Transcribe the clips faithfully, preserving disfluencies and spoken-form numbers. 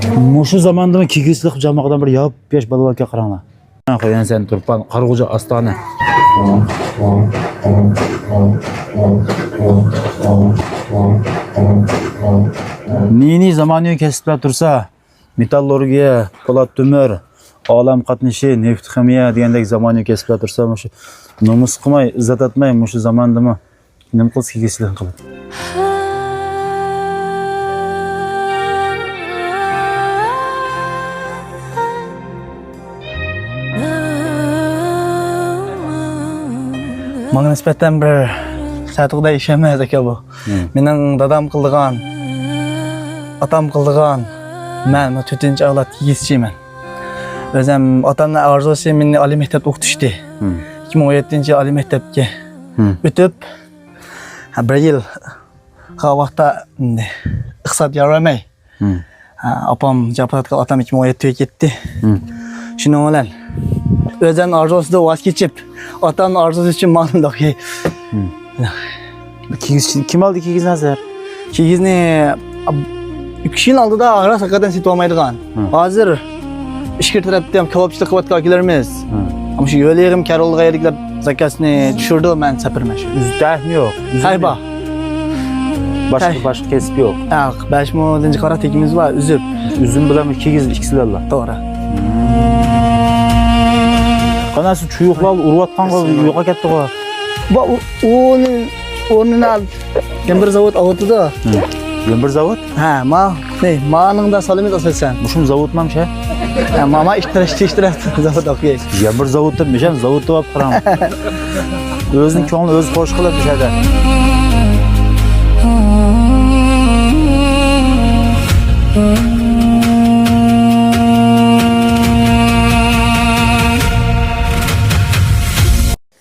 مۇشۇ زاماندىمۇ كىگىزچىلىك جاماقىدىن بىر ياپياش بالا باركەن، قاراڭلار. قويۇڭ سەن، تۇرپان، قارىغۇچى ئاستانە. نى-نى زامانىۋى كەسىپلەر تۇرسا، مېتاللورگىيە، پولات تۆمۈر، ئالەم قاتنىشى، نېفىت خىمىيە دېگەندەك زامانىۋى كەسىپلەر تۇرسا، مۇشۇ نومۇس قىلماي، ئىززەت ئەتمەي، مۇشۇ زاماندىمۇ نېمە قىلسا كىگىزچىلىكنى قىلىدۇ. ماڭا نىسبەتەن بىر سەتۇقدە ئىشەنمەس ئەكەن بۇ. مېنىڭ دادام قىلىدىغان، ئاتام قىلىدىغان، مەن تۆتىنچى ئەۋلاد كىگىزچىمەن. ئۆزۈم ئاتامنىڭ ئارزۇسى مېنى ئالىي مەكتەپتە ئوقۇتۇشتى. ئىككى مىڭ ئون يەتتىنچى يىل ئالىي مەكتەپكە ئۆتۈپ، ھە، بىر يىل قالغان ۋاقىتتا ئىقتىساد يار بەرمەي، ھە، ئاپام جاپا تارتقان، ئاتام ئىككى مىڭ ئون يەتتىدە كەتتى. شۇنىڭ بىلەن ئۆزۈمنىڭ ئارزۇسىدىن ۋاز كېچىپ، ئاتامنىڭ ئارزۇسى ئۈچۈن ماڭدىم. كىگىز، كىم ئالدى كىگىزنى ھازىر؟ كىگىزنى ئىككى يىل ئالدىدا راست ھەقىقەتەن سېتىۋالمايدىغان. ھازىر ئىچكىرى تەرەپتە ھەم كاۋاپچىلىق قىلىۋاتقان ئاكىلىرىمىز. مۇشۇ يۆلىيىم كارولغا يېرىكلەپ زاكازنى چۈشۈردى، مەن سەپىرمەن شۇ. ئۈزۈم تەخمە يوق. ئۈزۈم. ھەي، بار. باشقا، تەي- باشقا كەسىپ يوق. ياق، بەش مو دىنجى قارا تېكىمىز بار، ئۈزۈپ. ئۈزۈم بىلەن كىگىز ئىككىسى بىلەن. توغرا. قانا شۇ چۇيۇقلار ئۇرۇۋاتقانغا يوقاپ كەتتىغۇ. بۇ ئۇ-، ئۇنى ئورنىنى ئال-، يەنە بىر زاۋۇت ئاۋۇتىدۇ. يەنە بىر زاۋۇت؟ ھە، ما، نى، مانىڭدا سالىمىز ئاساسەن. مۇشۇم زاۋۇتمامشە؟ ھە، ما، ما ئىككى تەرەپ، ئىككى تەرەپ زاۋۇت ئوخشاش. يەنە بىر زاۋۇتتا مىشەن زاۋۇتتا بولۇپ قاراڭ. ئۆزىنىڭ كۆڭلىنى ئۆزى خوش قىلىپ مىشەدە.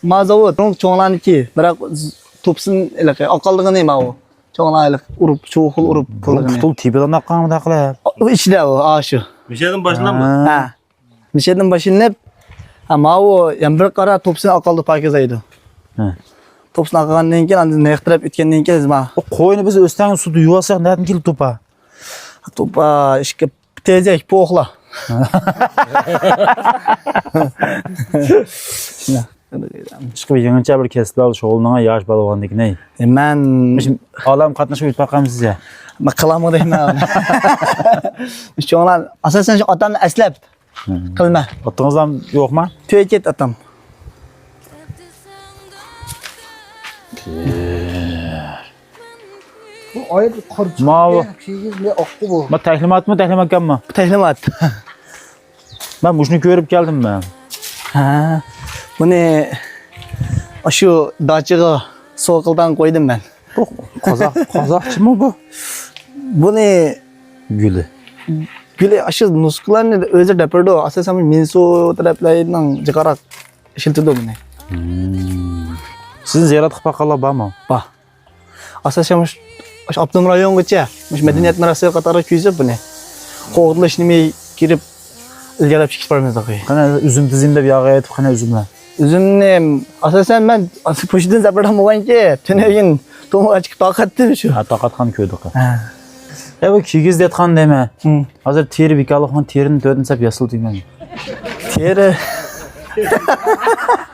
ما زاۋۇت، چوڭلارنىڭكى، بىراق توپسىن ھېلىقى، ئاقالدىغىنى ماۋۇ. چوڭلار ھېلىقى ئۇرۇپ، چوقۇل ئۇرۇپ قىلغىنى. پۇتۇل تېپىلىنىۋاتقان مۇنداقلار. ئۇ ئىچىدە ئۇ، ئاشۇ. مىشەدىن باشلىنامدۇ؟ ھە. مىشەدىن باشلىنىپ، ھە، ماۋۇ، يەنە بىر قارا توپسىن ئاقالدى پاكىزايدۇ. ھە. توپسىن ئاقالغاندىن كېيىن، ئاندىن نەق تەرەپ ئۆتكەندىن كېيىن، ما. ئۇ قوينى بىز ئۆستەڭگە سۇدا يۇۋالساق، نەدىن كېلىدۇ توپا؟ توپا، ئىشقىلىپ، تېزەك، پوخلا. ئىشقىلىپ، يېڭىچە بىر كەسىپلەر شۇغۇللىنىڭ ياش بالا بولغاندىكىن. ئەي، مەن مۇشۇ ئالەم قاتنىشىپ ئۆتۈپ باقامسىز يا؟ مەن قىلامغۇ دەيمەن. چوڭلار، ئاساسەن، شۇ ئاتامنى ئەسلەپ قىلىمەن. ئاتىڭىزلام يوقما؟ تۆگە كەتتى ئاتام. بۇ ئايرى قارا چىقىپ ماۋۇ. كىگىز نە ئاققۇ بۇ؟ ما تەھلىماتمۇ، تەھلىماتكەنمۇ؟ بۇ تەھلىمات. مەن مۇشۇنى كۆرۈپ كەلدىم مەن. ھە. بۇنى ئاشۇ داچىغا سوقۇلدان قويدۇم مەن. بۇ قازاق، قازاقچىمۇ بۇ؟ بۇنى گۈلى. گۈلى ئاشۇ نۇسخىلارنى ئۆزى دەپ بېرىدۇ. ئاساسەن مىنسۇ تەرەپلەرنىڭ جىقراق ئىشلىتىدۇ بۇنى. سىزنى زىيارەت قىلىپ باققانلار بارمۇ؟ بار. ئاساسەن مۇشۇ، مۇشۇ ئاپتونوم رايونغىچە، مۇشۇ مەدەنىيەت مىراسى قاتارىغا كىرگۈزۈپ بۇنى. قوغدىلىش نېمە كىرىپ، ئىلگىرىلەپ چىقىپ بارىمىز ئاخىرى. قانا ئۈزۈم تىزىم دەپ ياغ ئېتىپ، قانا ئۈزۈملەر. ئۈزۈمنى، ئاساسەن مەن پۇشتىدىن زەپەردان بولغانكى، تۈنۈگۈن تومۇغا چىقىپ تارقاتتىم شۇ. ھە، تارقاتقان كۆردۇق. ھە. ئە، بۇ كىگىز دەتخان دەيمەن. ھازىر تېرە بىكارلىقنىڭ تېرىنى تۆتىنى سەپ ياسىلىدۇ دېگەن. تېرە.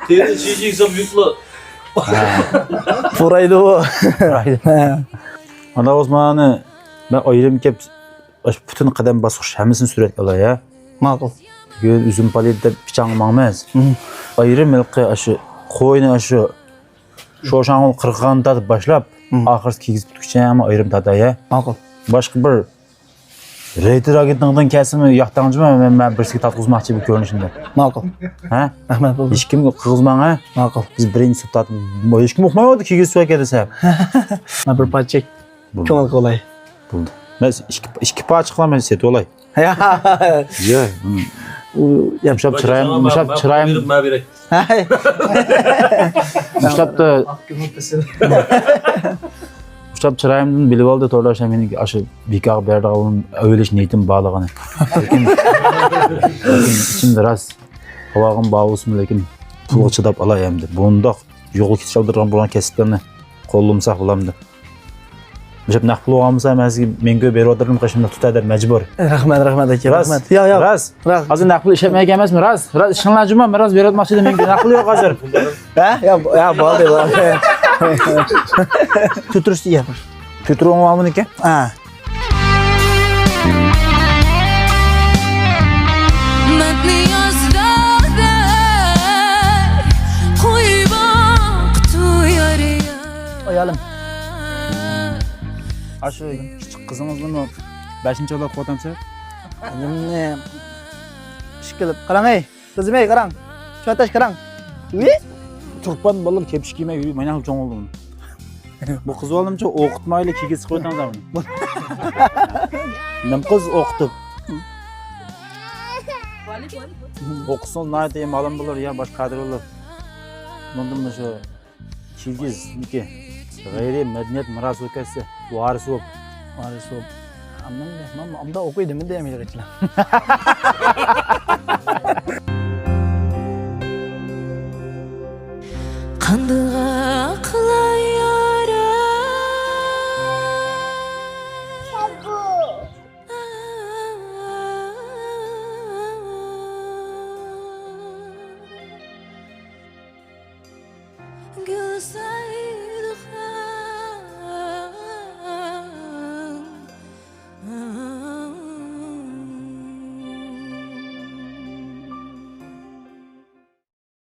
تېرە شىشىگە سەپ يۇتلا. پۇرايدۇ بۇ. پۇرايدۇ. ھە. ئانا ئوسماننى مەن ئايرىم كەپ، پۈتۈن قەدەم باسقۇچ ھەممىسىنى سۈرەتكە ئالاي، ھە؟ ماقۇل. بۈگۈن ئۈزۈم پالى دەپ پىچاڭ ماڭىمىز. ئايرىم ھېلىقى ئاشۇ قوينى ئاشۇ شوشاڭغول قىرغاندىن تارتىپ باشلاپ، ئاخىرسى كىگىز پۈتكۈچە ھەممە ئايرىم تارتاي، ھە؟ ماقۇل. باشقا بىر رېيتېر ئاگېنتىنىڭدىن كەلسىمۇ ياقتاڭجىما، مەن، مەن بىرسىگە تارتقۇزماقچى بۇ كۆرۈنۈشۈمدە. ماقۇل. ھە؟ رەھمەت، بولدى. ھېچكىمگە قىلغۇزماڭ، ھە؟ ماقۇل. بىز بىرىنچى سۇپ تارتىپ، ھېچكىم ئۇقمايۋاتىدۇ كىگىز سۈرەتكە دېسە. مەن بىر پارچە كۆڭۈل قىلاي. بولدى. مەن ئىككى، ئىككى پارچە قىلىمەن، سېتىپ ئالاي. يا. يا. ئۇ، يا. مۇشاپ چىرايىم، مۇشاپ چىرايىم. مۇشاپتا، مۇشاپ چىرايىمدىن بىلىپ ئالدى تورداشلار مېنىڭ ئاشۇ بىكارغا بېرىدىغان ئۆيلەش نىيىتىم بارلىقىنى. لېكىن، لېكىن ئىچىمدە راست. قىلىۋالغان بار بولسىمۇ، لېكىن پۇلغا چىداپ ئالاي ئەمدى. بۇنداق يولغا كېتىشالدۇرغان بولغان كەسىپلەرنى قوللىمىساق بولامدۇ؟ مۇشۇ نەق پۇل بولغانمىسا، مەن سىزگە مىڭ كۆي بېرىۋاتىدىم، قېشىمدا تۇتە دەپ مەجبۇر. رەھمەت، رەھمەت ئاكا، راست، رەھمەت. ياق، ياق. راست. راست. ھازىر نەق پۇل ئىشلەتمەيدىكەن ئەمەسمۇ؟ راست، راست. ئىشىڭلار جۇما، مەن راست بېرىۋاتماقچى ئىدىم، مىڭ كۆي. نەق پۇل يوق ھازىر. ھە؟ يا، يا، بولدى، بولدى. تۇتۇرۇش دېگەن. تۇتۇرۇڭ بارمىدىكەن؟ ھە. مەتنىيازدا قوي باقتى يار يار. ئايالىم. ئاشۇ كىچىك قىزىڭىزنىمۇ بەشىنچى ئايلاپ قويۇۋاتامسىز؟ ئايالىمنى ئىشقىلىپ قاراڭ، ئەي. قىزىم، ئەي، قاراڭ. شۇ ئاتاش قاراڭ. ۋى؟ تۇرپان بالىلار كەپشە كىيمەي يۈرۈپ، مانا چوڭ بولدۇم. بۇ قىز بالىنىمچە ئوقۇتمايلى، كىگىز قويتاڭ زامىنى. نېمە قىز ئوقۇتۇپ؟ ئوقۇتسىڭىز ناھايىتى مالىم بولۇر، يا باشقا قادىر بولۇر. مۇندىن شۇ كىگىزنىكى غەيرىي مەدەنىيەت مىراسى بولۇپ كەتسە، ۋارىسى بولۇپ. ۋارىسى بولۇپ. ئاندىن مەن ئۇنداق ئوقۇيدىمەن دېمەيدىغىچىلا. قاندىغاقلا يارا. گۈلزار.